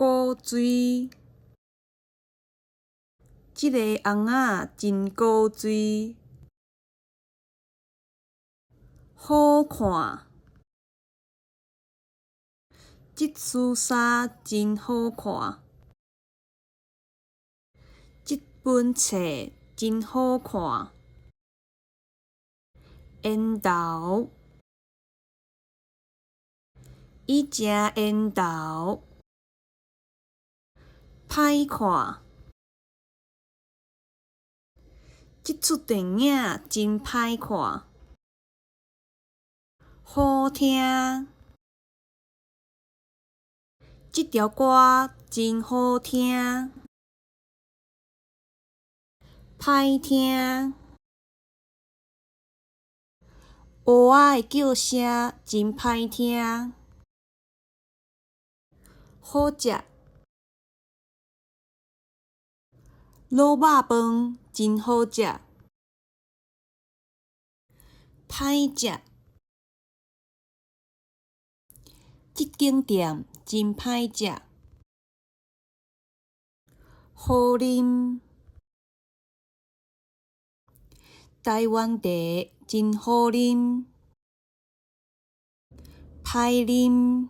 古錐，這个尪仔真古錐。好看，這束衫真好看。這本冊真好看。緣投，伊誠緣投。歹看，這齣電影真歹看。好聽，這條歌真好聽。歹聽，烏鴉的叫聲真歹聽。好食，滷肉飯真好食。歹食，這間店真歹食。好啉，台灣茶真好啉。歹啉，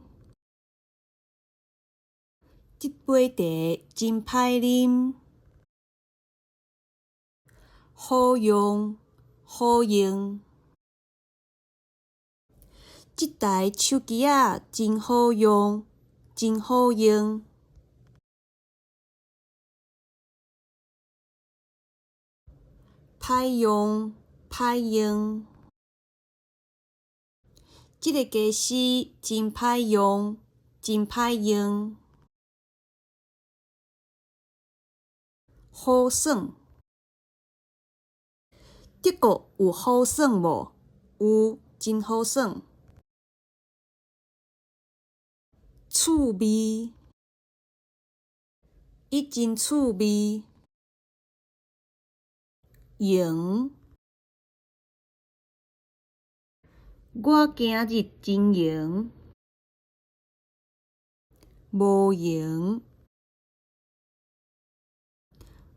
這杯茶真歹啉。好用，好用。這台手機仔真好用，真好用。歹用，歹用。這个家私真歹用，真歹用。好耍，德國有好耍無？有，真好耍。趣味，伊真趣味。閒，我今日真閒。無閒，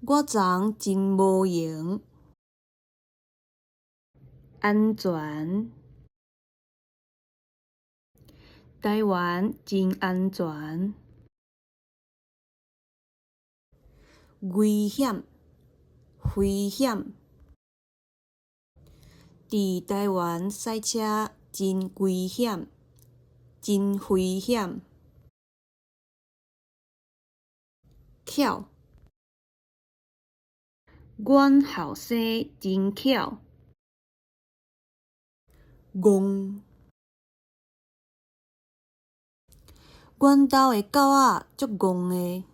我昨昏真無閒。安全，台灣真安全。危險，危險。佇台灣駛車真危險，真危險。巧，阮後生真巧。戇，阮兜的狗仔足戇的。